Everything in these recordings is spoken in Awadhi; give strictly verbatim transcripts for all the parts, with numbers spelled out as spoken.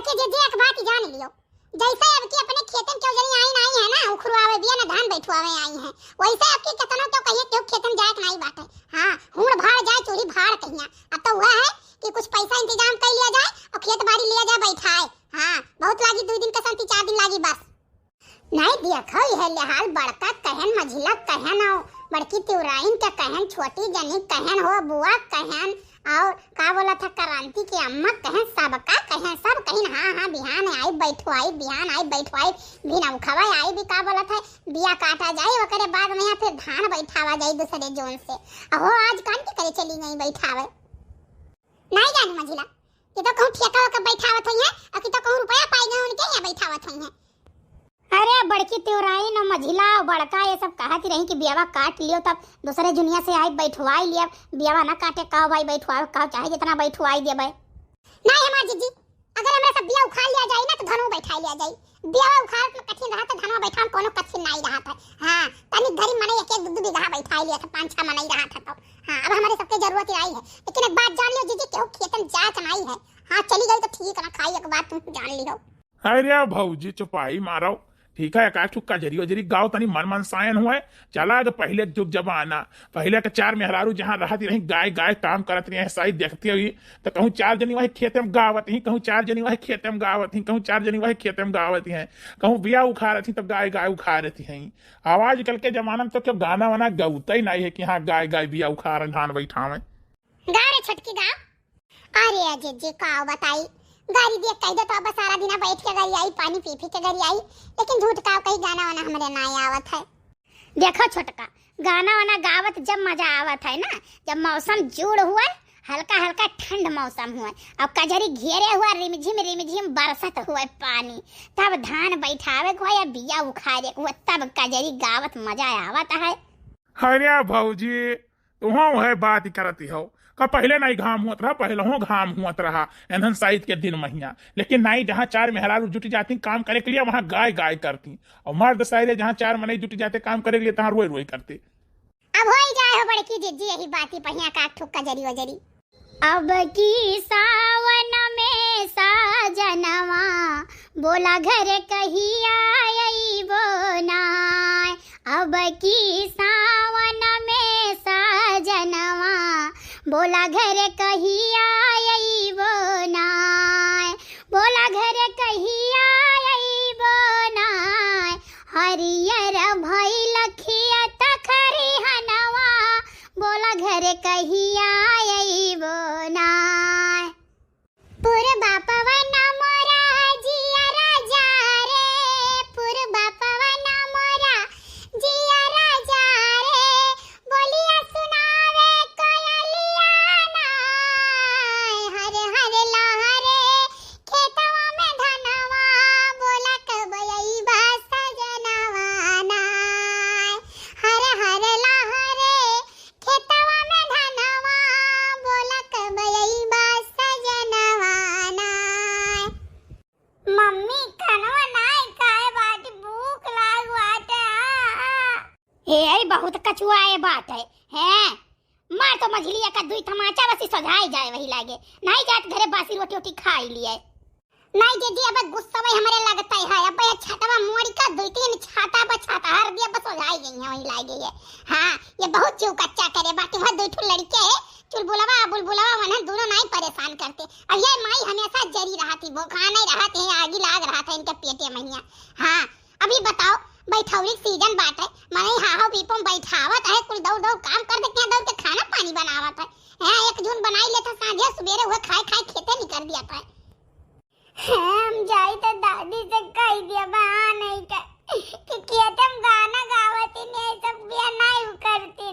ये जे, जे एक बात जान लियो, जैसे अब की अपने खेतन केहू जनी आई नाई है ना, उखरुआवे बिया ना धान बैठुआवे आई है, वैसे अब की केतनो केहू कहिए केहू खेतन जाए के नाई बाटे। हाँ, हूड़ भाड़ जाए चूल्ही भाड़ कहिया। अब तो हुआ है कि कुछ पैसा इंतजाम कर लिया जाए और खेत बाड़ी लिया जाए बैठाए। हाँ, बहुत लागी, दो दिन का संती, चार दिन लागी बस। नहीं देखो, यह लेहाल बड़का कहन, मझिला कहन, और बड़की तिवराइन के कहन, छोटी जनी कहन हो, बुआ कहन, और का बोला था, क्रांति के अम्मा कहन, सबका कहन, सब कहिन, हाँ, हाँ, बिहान आई बैठो आई, बिहान आई बैठो आई, बिना उखवा आई भी का बोला था, बिया काटा जाए, ओकरे बाद में यहाँ फिर धान बैठावा जाए दूसरे जोन से। अहो, आज कान के करे चली गई बैठावे। नहीं जानी मझिला, कि तो कहूँ ठेका होकर बैठावत हुई है, और कि तो कहूँ रुपया पाई गए उनके यहाँ बैठावत हुई है। अरे बड़की तिवराइन और मझिला और बड़का ये सब कहत रही कि बियावा काट लियो, तब दूसरे जुनिया से आई बैठवाई लिया। बियावा ना काटे का भाई, बैठवाओ का, चाहे जितना बैठवाई देबे। नहीं हमार जीजी, अगर हमरा सब बिया उखाड़ लिया जाई ना तो धनो बैठाई लिया जाई। बियावा उखाड़ में कठिन रहा तो धनवा बैठा में कोनो कठिन नहीं रहा था। हाँ, तनिक घरी मनई एक एक दू दू बीघा बैठाई लिया था, पाँच छह मनई रहा था तो। हाँ, अब हमारे सबके जरूरत ही आई है, लेकिन एक बात जान लियो जीजी, केहू खेतन जात नहीं है। हाँ, चली गई तो ठीक ना, खाई एक बात तुम जान लियो। अरे भौजी चुपाई मारो, ठीक है, एकाध ठो कजरी वजरी गाओ, तनी मन मनसायन हुए। चला तो पहिले के जुग जमाना, पहिले के चार मेहरारू जहाँ रहत रही, गाय गाय काम करत रही, साई देखते हुई तो कहूँ चार जनी वही खेते में गावत ही, कहूँ चार जनी वही खेते में गावत ही, कहूँ चार जनी वही खेते में गावत ही, कहूँ बिया उखाड़त ही तो गाय गाय उखाड़त ही। अब आजकल के जमाना में तो क्यों गाना वाना गौते ही नहीं है कि हाँ गाय गाय बिया उखाड़ धान बैठावे। गाँव रे छोटकी गाँव। अरे अजय जी, का बताई, गाड़ी देख कह दे तो अब सारा दिन बैठ के गाड़ी आई, पानी पी पी के गाड़ी आई, लेकिन झूठ का कही गाना वाना हमरे ना आवत है। देखो छोटका, गाना वाना गावत जब मजा आवत है ना, जब मौसम जूड़ हुए, हल्का हल्का ठंड मौसम हुए, अब कजरी घेरे हुआ, रिमझिम रिमझिम बरसत हुए पानी, तब धान बैठावे के हुए या बिया उखाड़े के हुए, तब कजरी गावत मजा आवत है। अरे भौजी, तुहूँ वह बात ही करती हो का पहिले नहीं घाम हुअत रहा, पहलहूँ घाम हुअत रहा एनहन साइत के दिन महिया, लेकिन नहीं, जहाँ चार मेहरारू जुट जाती काम करे के लिए, वहाँ गाय गाय करती, और मर्द सारे जहाँ चार मनई जुट जाते काम करे के लिए, तहाँ रोए रोए करते। अब होई जाए हो बड़की जिज्जी यही बाती पहिया का ठुक्का जरी वजरी। अब की सावन में साजनवा बोला घर कहिया अइबो नाय। अब की सावन में साजनवा बोला घर कहिया अइबो नाय। बोला घर कहिया अइबो नाय। हरियर भइल खेत खरिहनवा बोला घर कहिया अइबो नाय। पुरबा पवन मोरा जिया राजा रे, पुरबा पवन मोरा जिया राजा रे, बोलिया सुनावे कोयलिया नाय। हरे हरे लहरे खेतवा में धनवा, बोला कब अइबा सजनवा नाय। हरे हरे लहरे खेतवा में धनवा, बोला कब अइबा सजनवा नाय। मम्मी, खानवा नाय खाए बाटी, भूख लाग बाटे। आ, आ। ए, बहुत कचुआए बाटे। हैं? मार तो मझलिया का दुई तमाचा बस सोझाई जाए वही लागे। नहीं जात घरे बासी रोटी ओटी खाई लिए। नहीं दीदी, अब गुस्सा में हमरे लगता है, अब ये छतवा मोड़ी का दुई तीन छाता पर छाता हर दिया बस हो जाए गई है, वही लागे है। हाँ, ये बहुत जीव कच्चा करे बाकी वह दुई ठो लड़के है, चुलबुलवा बुलबुलवा, वनहन दोनों नाई परेशान करते। अब ये माई हमेशा जरी रहती, भूखा नहीं रहते हैं, आगी लाग रहा था इनके पेटे महिया। हाँ, अभी बताओ, बैठौरी सीजन बाटे, मनई हाहो बीपो में बैठावत है, कुल दौड़ दौड़ काम कर दे, क्या दौड़ के खाना पानी बनावत है। हैं, एक जून बनाई लेता, सांझे सुबेरे हुए खाए खाए खेते निकल दिया था। हम जाई तो दादी से कह दिया, बहाना ही कर कि खेते में गाना गावत ही नहीं, सब बिया नहीं उकरती।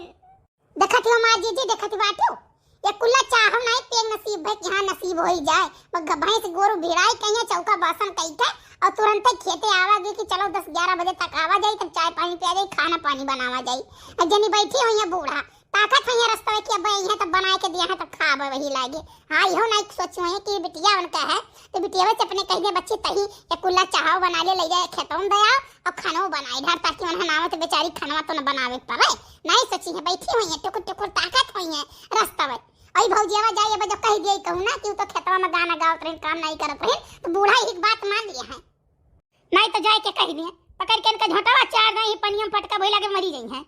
देखत हो माँ जीजी, देखत बाटू, ये कुल्ला चाहव नाई, पेग नसीब भई कि हाँ नसीब होई जाए। मग भैंस गोरू भिड़ाई कहिए, चौका बासन कई के, और तुरंते खेते आवा गे कि चलो दस ग्यारह बजे तक आवा जाई, तब चाय पानी पिया जाई, खाना पानी बनावा जाई। अब जनी बैठी हुई है बूढ़ा, ताकत हुई है रस्तवे कि अब यहीं तब बनाए के दिया है, तब खाब वही लागे। हाँ, इहो नाई सोचू है कि बिटिया उनका है, तो बिटिया से अपने कह दे, "बच्ची तही एक कुल्ला चाहव बना ले, ले जाए खेतों में दया और खानो बनाए ढार, ताकि उन्हें नावत बेचारी खानवा तो न बनावे पड़े।" नाई सोची है, बैठी हुई है, टुकुर टुकुर ताकत हुई है रस्तवे। अई भौजियावा जाई, अब जो कहि दिया कहूँ ना कि उ तो खेतवा में गाना गावत रहिन, काम नाहीं करत रहिन, तो बूढ़ा एक बात मान लिया है। नाहीं तो जाए के कहि दिए, पकड़ के इनका झोंटावा चार दे, ही पनिया में पटका भइला के मरी जइहैं।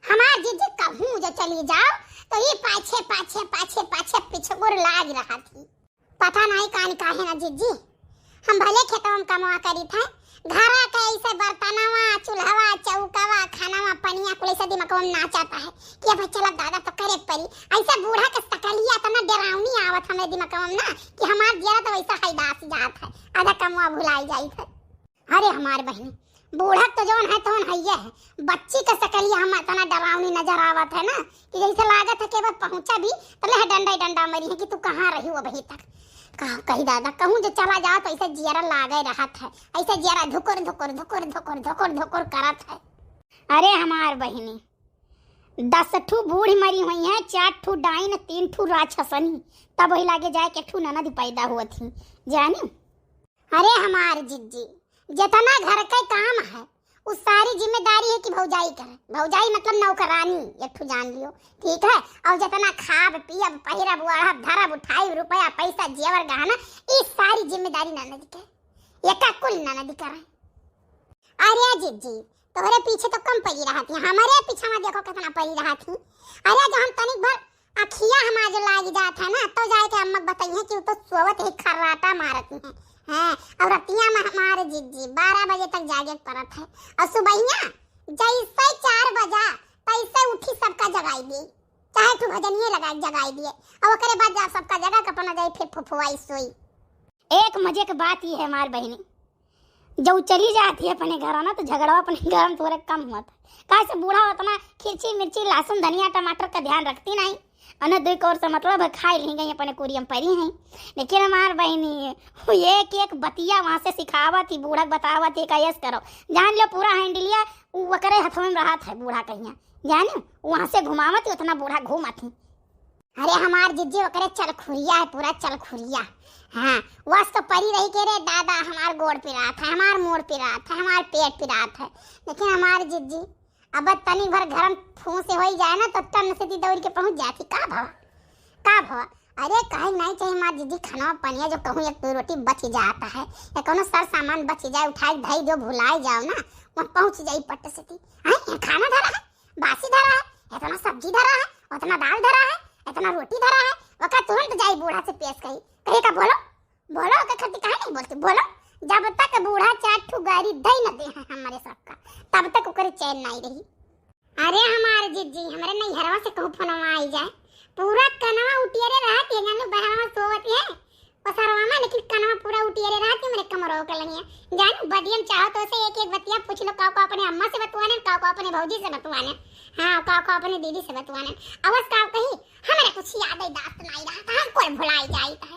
हमार जिज्जी कहूँ जो चली जाओ, तो ई पाछे, पाछे, पाछे, पाछे पिछगुर लाग रहा थी। पता नाहीं कान काहे ना जिज्जी, हम भले खेतवा में कमवा करी थे, घरा के ऐसे बर्तनवा, चूल्हवा, चौकवा, खानावा, पनिया, कुल ऐसे दिमागवा में नाचता है कि अब चलब दादा तो करे परी। ऐसे बूढ़ा के सकलिया इतना डरावनी आवत हमरे दिमागवा में ना कि हमार जियरा तो वैसा हैदास जात है, आधा कमवा भुलाई जाई थे। अरे हमार बहिनी, बूढ़क तो जौन है तौन हइये है, बच्ची के सकलिया हम इतना डरावनी नजर आवत है ना कि जैसे लागत है कि अब पहुँचा भी तो लह डंडा ही डंडा मरी है कि तू कहाँ रही हो अभी तक। का कही दादा, कहूँ जो चला जाओ तो ऐसे जियरा लागे रहत है, ऐसे जियरा धुकुर धुकुर धुकुर धुकुर धुकुर धुकुर करत है। अरे हमार बहिनी, दस ठू बूढ़ मरी हुई हैं, चार ठू डाइन, तीन ठू राक्षसनी, तब वही लागे जाए के ठू ननद पैदा हुआ थी, जानी। अरे हमार जिज्जी, जितना घर के काम है, उ सारी जिम्मेदारी है कि भौजाई करे। भौजाई मतलब नौकरानी, एक ठो जान लियो, ठीक है? और जितना खाब, पियब, पहिरब, ओढ़ब, धरब, उठाई, रुपया, पैसा, जेवर, गहना, ई सारी जिम्मेदारी ननद के, एका कुल ननद करे। अरे जिज्जी, तोहरे पीछे तो कम पड़ी रहत ही, हमरे पीछे में देखो कितना पड़ी रहत ही। अरे जो हम तनिक भर अखिया हमार जो लाग जात है ना, तो जाए के अम्मा के बताई है कि उ तो सोवत है, खर्राटा मारत है। हैं, और रतिया में हमारे जिज्जी बारह बजे तक जागे के पड़त है। और सुबहिया जैसे चार बजा, तैसे उठी सबका जगाई दी, चाहे तू भजनिए लगा के जगाई दिए। और ओकरे बाद जब सबका जगा के अपना जाई फिर फुफुआई सोई। एक मजे के बात ये है हमार बहिनी, जब चली जाती है अपने घर ना, तो झगड़ा अपने घर में थोड़ा कम हुआ था। काहे से बूढ़ा उतना खिरची मिर्ची लहसुन धनिया टमाटर का ध्यान रखती नहीं, उन्हें दुई कौर से मतलब है, खाई ली गई अपने कुरियम परी हैं। लेकिन हमार बहिनी वो एक एक बतिया वहाँ से सिखावत ही, बूढ़ा के बतावत ही, का यस करो, जान लो पूरा हैंडलिया वो ओकरे हथवा में रहत है बूढ़ा कहिया, जाने वहाँ से घुमावत ही उतना बूढ़ा घूमत ही। अरे हमार जिज्जी ओकरे चलखुरिया है, पूरा चलखुरिया। हाँ, वस तो परी रही के रे दादा, हमार गोड़ पिरात है, हमार मूड़ पिरात है, हमार पेट पिरात है। लेकिन हमार जिज्जी अब तनी भर गरम फूंसी होई जाए ना तो टन से ती दौड़ के पहुंच जाती। का भवा, का भवा? अरे कहीं नहीं चाहिए हमार जिज्जी, खाना पनिया जो कहूँ एक दो रोटी बच जाता है या कोनो सर सामान बच जाए, उठाए के धई दो, भुलाए जाओ ना, वहाँ पहुँच जाई पट से ती। हैं, यहाँ खाना धरा है, बासी धरा है, इतना सब्जी धरा है, उतना दाल धरा है, इतना रोटी धरा है, ओका तुरंत जाई बूढ़ा से पेश कही, कही का बोलो, बोलो, ओका खातिर काहे नहीं बोलती, बोलो। जब तक बूढ़ा चार ठू गारी दे न दे है हमारे सबका, तब तक ओकरे चैन नहीं रही। अरे हमार जिज्जी, हमरे नैहरवा से कहूँ फोनवा आई जाए, पूरा कनवा उटियरे रहत है, जानो बहरवा सोवत है, पसरवा में, लेकिन कनवा पूरा उटियरे रहत है हमरे कमरवा के लंगिया। जानो बदियम चाहो तो से एक एक बतिया पूछ लो, का का अपने अम्मा से बतवाने, का का अपने भौजी से बतवाने, हाँ, का का अपने दीदी से बतवाने। अवस का कही, हमरे कुछ याद है दास्त नहीं रहा था, हम कोई भुलाई जाई है।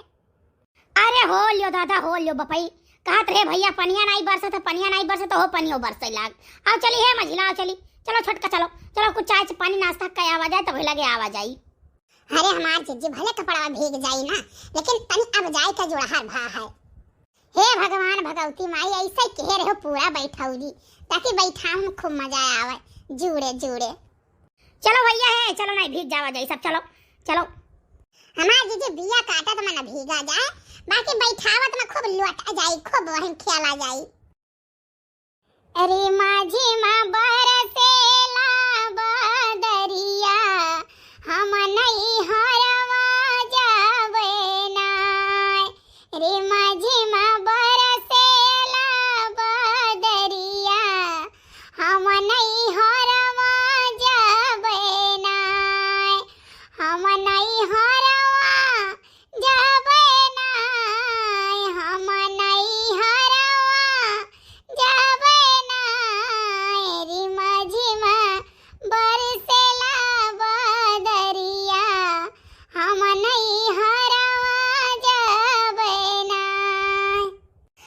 अरे हो लियो दादा, हो लियो बपई, कहत रहे भैया पनिया नाई बरसत, पनिया नाई बरसत, हो पनियो बरसे लाग। आओ चली हे मझिला, आओ चली, चलो छोटका चलो, चलो कुछ चाय से पानी नाश्ता का आवा जाए, तब लगे आवा जाई। अरे हमार जिज्जी भले कपड़ा भीग जाई ना, लेकिन तनी अब जाए का जोड़हार भा है। हे भगवान भगवती माई, ऐसे कह रहे हो पूरा बैठौली, ताकि बैठा में खूब मजा आवे, जुड़े जुड़े। चलो भैया है, चलो नहीं भीग जावा जाई सब, चलो, चलो। हमार जिज्जी बिया काटत में न भीगा जाए, बाकी बैठावत में खूब लोटा जाई, खूब वहीं खेला जाई। अरे माझी माँ बरसेला बदरिया, हम नहीं हरवा जावे ना। रे माझी माँ बरसेला बदरिया, हम नैहरवा जाबे नाय, हम नैहरवा जाबे नाय, हम नैहरवा जाबे नाय। रे माझी माँ बरसेला बदरिया, हम नैहरवा जाबे नाय।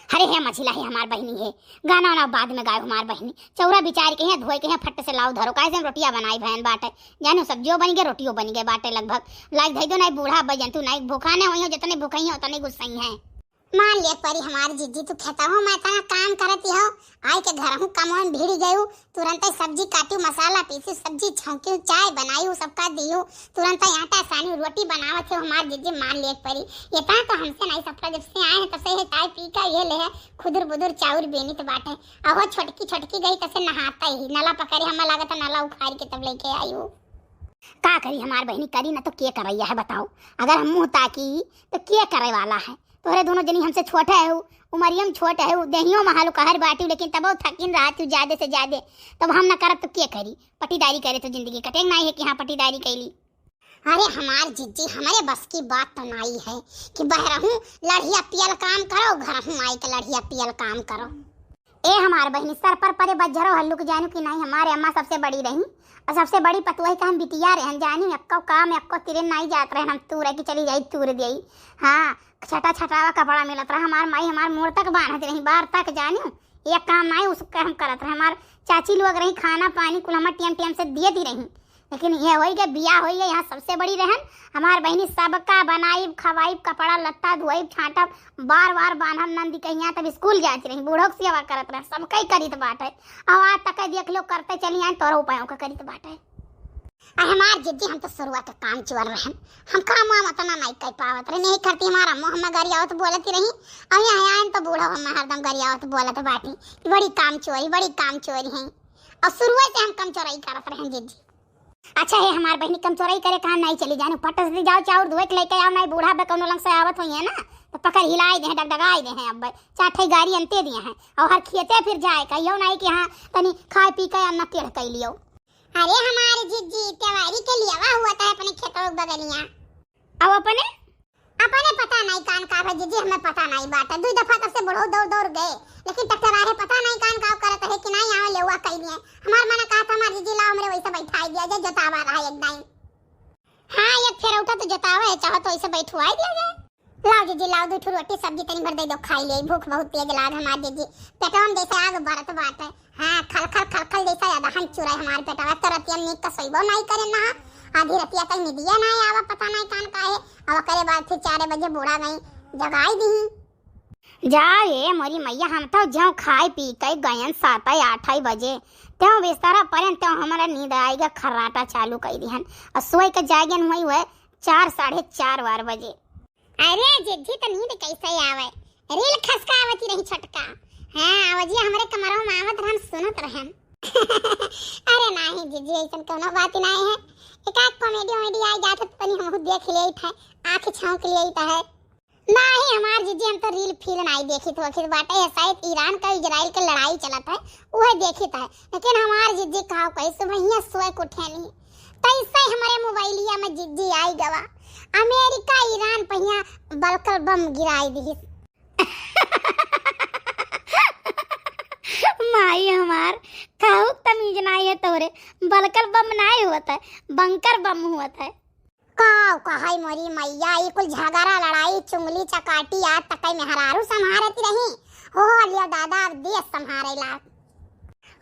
अरे हे मझिला, हे हमार बहिनी हे, गाना वाना बाद में गायो हमार बहिनी। चौरा बिचारी के यहाँ धोए के यहाँ फट से लाओ धरो, काहे से हम रोटिया बनाई भयन बाटे। जानो सब्जियो बन गए, रोटियो बन गए बाटे लगभग। लाइक धई दो, नाई बूढ़ा बजन तू, नाई भूखा ने होई हो, जितने भूखई हैं उतने गुस्सई हैं। मान ले परी हमार जिज्जी, तू खेतवा में इतना काम करती हो, आइके घरहूँ कमवा में भिड़ी गयू, तुरंतै सब्जी काटिउ, मसाला पीसिउ, सब्जी छौंकिउ, चाय बनाइउ, सबका दिउ, तुरंतै आटा सानिउ, रोटी बनावत हो हमार जिज्जी, मान ले परी। इतना तो हमसे नाहीं सपरा, जब से आए हैं तब से ये चाय पी का ये ले है, खुदुर बुदुर चाउर बेनित बाटे। अहो छोटकी, छोटकी गई तब से नहाता ही, नला पकड़े, हमें लागत है नला उखाड़ के तब लेके आइउ। का करी हमार बहिनी, करी ना तो के करैया है बताओ? अगर हम मुँह ताकी तो के करे वाला है? तोहरे दोनों जनी हमसे छोट है हो, उमरिया में छोट है हो, देहियो में हालू कहर बाटी, लेकिन तबो थकिन रहत हो जादे से जादे। तब हम ना करब तो के करी? पटीदारी करे तो जिंदगी कटे नाहीं है कि हाँ पटीदारी कैली। अरे हमार जिज्जी, हमरे बस की बात तो नाहीं है कि बहरहूँ लड़िया पियल काम करो, घरहूँ आइके लड़िया पियल काम करो। ए हमार बहिनी, सर पर परे बज्जरो हल्लुक जानू कि नाहीं, हमारे अम्मा सबसे बड़ी रही और सबसे बड़ी पतुआही का हम बिटिया रहन जानी, एक्को काम एक्को तिरे नाहीं जात रहन, हम तूरे की चली जाई तूर देई। हाँ, छटा छटावा कपड़ा मिलत रहा, हमार माई हमार मोर तक बांधत रही, बार तक जानू, एक काम नाहीं उसका हम करत रहे। हमार चाची लोग रही, खाना पानी कुल हमार टेम टेम से दियत ही रही। लेकिन ये होई गए, बियाह होई गए, यहाँ सबसे बड़ी रहन। हमार बहिनी सबका बनाइब, खवाइब, कपड़ा लत्ता धोइब, छांटब, बार बार बान्हब नंदी के यहाँ, तब स्कूल जात रही, बूढ़ो के सेवा करत रहे, सबका ही करित बाटे। अब आज तक देख लो, करते चली आए, तोरो उपायों का करित बाटे। अरे हमार जिज्जी, हम तो शुरुआत के काम चोर रहन, हम काम वाम उतना नहीं कर पावत रहे, नहीं करती हमारा मुँह में गरियावत बोलती रही, और यहाँ आए तो बूढ़ो हम हरदम गरियावत बोलत बाटी कि बड़ी काम चोरी, बड़ी काम चोरी है, और शुरुआत से हम कम चोराई करत रहन जिज्जी। अच्छा हे हमार बहिनी, कम चोरई करे कहाँ नाहीं चली जाने, फट से जाओ चाउर धोए के लेके आओ, नाहीं बूढ़ा बे कौनो लंग से आवत होई है ना, तो पकड़ हिलाई दे हैं, डगडगाई दे हैं, अब चार ठे गाड़ी अंते दिए हैं, और हर खेते फिर जाए का, यो नाहीं कि हाँ तनी खाए पी के अन्ना टेढ़ कर लियो। अरे हमार जिज्जी, त्योहारी के लिए आवा हुआ था अपने खेतों के बगलिया। अब अपने अपने पता नाहीं कान का भा जिज्जी, हमें पता नाहीं बाटे। दुई दफा तब से बुढ़ऊ दौड़ दौड़ गए, लेकिन ट्रैक्टर आहे पता नाहीं कान का करत है कि नाहीं आवे लेवा कइले। हमार मना कहा था हमार जिज्जी लाओ हमरे वैसे बैठाई दिया जे जोतावा रहा एक दाई। हाँ, एक फेरौठा तो जोतावा है, चाहो तो वैसे बैठवाई दिया जाए। लाओ जिज्जी लाओ, दू ठो रोटी सब्जी तनी भर दे दो खाई ले, भूख बहुत तेज लाग हमार जिज्जी, पेटवा में जैसे आग बरत बाटे। हाँ, खल खल खल खल जैसा अदहन चुराए हमार पेटवा। तो रतिया नीक का सोइबो नाहीं करे ना, आधी रतिया तक निदिया नाहीं आवा, पता नाहीं कान का है। अब ओकरे बाद फिर चार बजे बूढ़ा गई जगाई दी। जा ए मोरी मैया, हम तो जौ खाए पी के गयन सात आठ बजे, त्यों बिस्तरा परेन त्यों हमारा नींद आएगा, खर्राटा चालू कर दिहन और सोए के जागन हुई हुए चार साढ़े चार बार बजे। अरे जिज्जी, तो नींद कैसे आवे? रील खसकावती रही छोटका। हाँ, आवाजिया हमरे कमरवा में आवत रहे, हम सुनत रहन। अरे नाहीं जिज्जी, ऐसन कौनो बात ही नाहीं है। एक आध कॉमेडी वॉमेडी आ जात है तो तनी हमहू देख लेइत है, आँख छौंक लेइत है। नाहीं हमार जिज्जी, हम तो रील फील नाहीं देखित होखित बाटे, ये शायद ईरान का इजराइल के लड़ाई चलत है, उहे देखित है। लेकिन हमार जिज्जी का कही, सुबहिया सोए के उठे नहीं, तैसे हमरे मोबाइलिया में जिज्जी आई गवा, अमेरिका ईरान पहिया बलकल बम गिराई दिहिस। माई हमार, काहू तमीज नाहीं है तोरे, बलकल बम नाहीं होत है, बंकर बम होत है। काव कहै मोरी मैया, ई कुल झगड़ा लड़ाई, चुंगली चकाटी, आज तक मेहरारू संभारत रही। हो लिया दादा, अब देश संभारे लाग।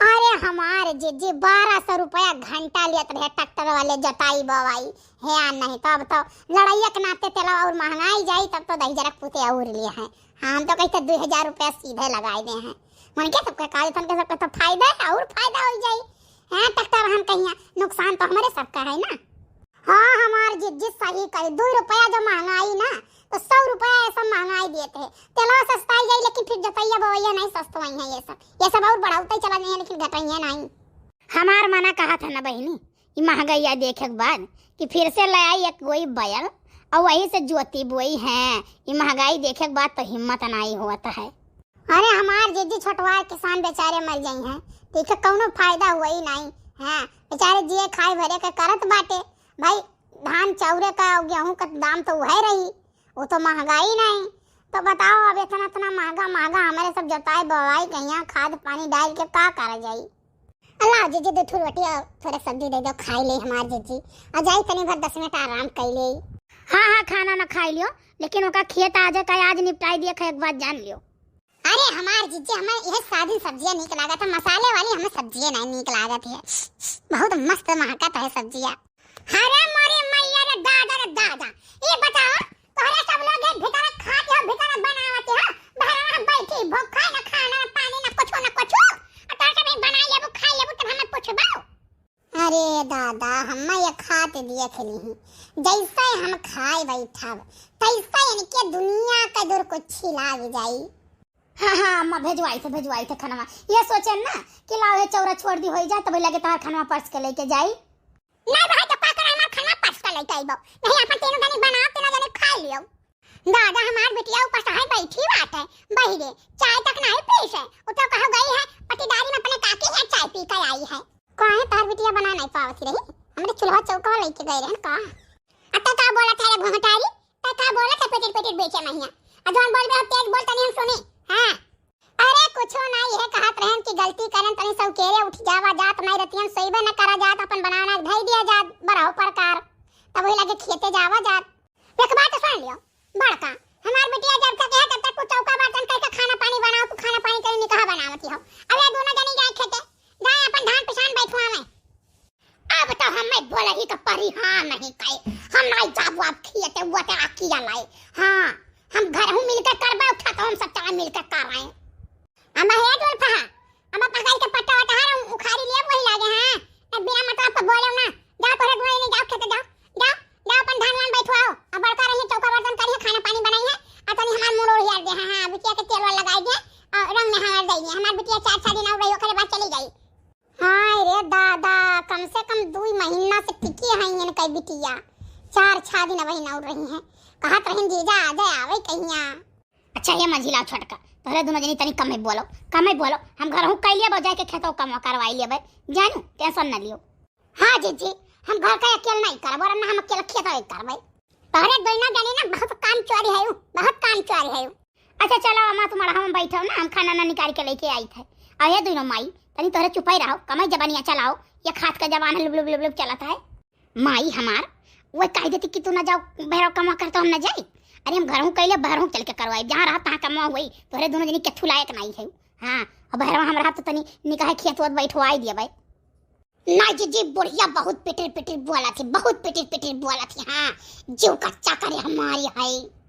अरे हमार जिज्जी बारह सौ रुपया घंटा लेत रहे ट्रैक्टर वाले जोताई बोवाई। हे आ नहीं तो अब तो लड़ाइया के नाते तेल और महंगाई जाई, तब तो दही जरक पुते और लिए हैं। हाँ, हम तो कहते दो हजार रुपया सीधे लगाए दे हैं। मन के सबके काज थन के सबके तो फायदा है और फायदा हो जाई। हैं, ट्रैक्टर हम कहिया नुकसान तो हमारे सबका है ना। हाँ, हमार जिज्जी सही कही, दो रुपया जो महंगाई ना, तो सौ रुपया ऐसा महंगाई देते हैं। तेलवा सस्ताई जाई, लेकिन फिर जोतैया बोवैया नहीं सस्तवाई है ये सब। ये सब और बढ़ौते चला जाई है, लेकिन घटैया नहीं। हमार मना कहा था ना बहिनी, ई महंगाइया देखे के बाद कि फिर से ले आई एक गोई बैल और वही से जोती बोई है। ई महंगाई देखे के बाद तो हिम्मत नहीं होता है। अरे हमार जिज्जी छोटवार किसान बेचारे मर जाई हैं, ठीक है, कौनो फायदा हुआ ही नहीं। हाँ, बेचारे जिए खाए भरे के करत बाटे भाई, धान चाउरे का और गेहूं का दाम तो वह रही, वो तो महंगाई नहीं। तो बताओ, अब इतना इतना महंगा महंगा हमारे सब जोताई बोवाई कहिया खाद पानी डाल के का करा जाई? अल्लाह जिज्जी, दो ठो रोटी और थोड़े सब्जी दे दो, खाई ले हमार जिज्जी। आ जाई तनी भर दस मिनट आराम कर ले। हाँ हाँ, खाना ना खाई लियो, लेकिन ओका खेत आ जाए का आज निपटाई दिए, एक बात जान लियो। अरे हमार जिज्जी, हमें यह सादी सब्जियां नीक लागत है, मसाले वाली हमें सब्जियां नहीं नीक लागत है। बहुत मस्त महकत है सब्जियां। अरे मोरे मैया रे दादा रे दादा, ये बताओ, अरे सब लोग एक भीतर खात हो, भीतर बनावत हो, बहरा बैठी भूखा, ना खाना, ना पानी, ना कुछो, ना कुछो। आ तोर सब बनाई लेबू, खाई लेबू, तब हमें पूछबो। अरे दादा, हम्मा ये खात देख लिही, जैसे हम खाए बैठब, तैसे इनके दुनिया का दुर्कुच्छी लाग जाई। हाँ, हाँ, अम्मा भेजवाई थे, भेजवाई थे खनवा। ये सोचे ना कि लाओ ये चौरा छोड़ दी होई जाए, तब लगे तोहार खनवा परस के लेके जाई। नहीं भाई, तो का करे, हमार खनवा परस के लेके आइबो। नहीं, अपन तीनों जनी बनाओ, तीनों जनी खा लियो। दादा, हमार बिटिया ऊपर से है बैठी बात है, बहिरे, चाय तक नहीं पी से। वो तो कहो गई है, पटीदारी में अपने काकी है, चाय पी कर आई है। काहे तार बिटिया बना नहीं पावत रही? हमरे चूल्हा चौका लेके गए रहन का? अब तो का बोलत है रे भोंगटारी? तो का बोलत है पेटिर पेटिर बेचे महिया? आ जौन बोलबे हो तेज बोल तनी हम सुनी। हाँ। अरे कुछो ना, यह कहत रहन कि गलती करन तनी सौकेरे उठ जावा जात, नहीं रतियन सोइबे न करा जात, अपन बनाना धई दिया जात, बरहो प्रकार। तब वही लगे खेते जावा जात। एक बात सुन लियो, बड़का, हमार बिटिया जब तक है तब तक तू चौका बर्तन करके खाना पानी बनाओ, तू खाना पानी कहीं निकाह बनावती हो। अब ये दोनों जनी जाए खेते, जाए अपन धान पिसान बैठुआ में। अब तो हमें बोलही के परी, हाँ नहीं कहे, हम नहीं जाबो अब खेते, वो ते आकिया लाई। हाँ, हम घर हूँ मिलकर करबे, उठा तो हम सब चला मिलकर कर रहे हैं। अम्मा हे जुल्फा, अम्मा पकड़ के पत्ता वत्ता हर उखाड़ी लिए वही लागे हैं। अब बिना मतलब के बोले ना, जाओ तोहरे दुआरे नहीं जाओ खेते जाओ, जाओ, जाओ अपन धान वान बैठवाओ। अब बड़का रही चौका बर्तन करिए, खाना पानी बनाई है, आ तनी हमार मूड़ ओढ़िया दे, हाँ, हाँ, बिटिया के तेल वाल लगाई दे, और रंग में हमार दे, हमार बिटिया चार छह दिन और रही, ओकरे बाद चली जाई। हाय रे दादा, कम से कम दुई महीना से टिकी है इनके बिटिया, चार छह दिन वही नौर रही हैं। कहत रही जीजा आ जाए, आवे कहिया। अच्छा ये मझिला छोटका, तोहरे दोनों जनी तनी कम ही बोलो, कम ही बोलो। हम घर हूँ कैलिए बा, जाके खेतों कमवा करवाई लेबे, जानू, टेंशन न लियो। हाँ जीजी, हम घर का अकेल नहीं करब, वरना हम अकेले खेत ही करबे। तोहरे दोनों जनी ना बहुत काम चोरी है, बहुत काम चोरी है। अच्छा चलो अम्मा, तुम अड़हा में बैठो ना, हम खाना ना निकाल के लेके आई थे। अरे दोनों माई, तनी तोहरे चुपाई रहो, कमाई जबानिया चलाओ, ये खात का जबान है, लुब लुब लुब लुब चलत है। माई हमार, वो कह देती कि तू ना जाओ, बहरवा कमा कर तो हम ना जाई। अरे हम घर हूँ कैले, बहर हूँ चल के करवाई, जहाँ रहा तहाँ कमा हुई, तोहरे दोनों जनी के थू लायक नहीं है। हाँ, और बहरवा हम रहा तो तनी निकाहे खेत वोत बैठवाई दिया भाई। ना जीजी, बुढ़िया बहुत पिटिर पिटिर बोला थी, बहुत पिटिर पिटिर बोला थी। हाँ, जीव कच्चा करे हमारी है।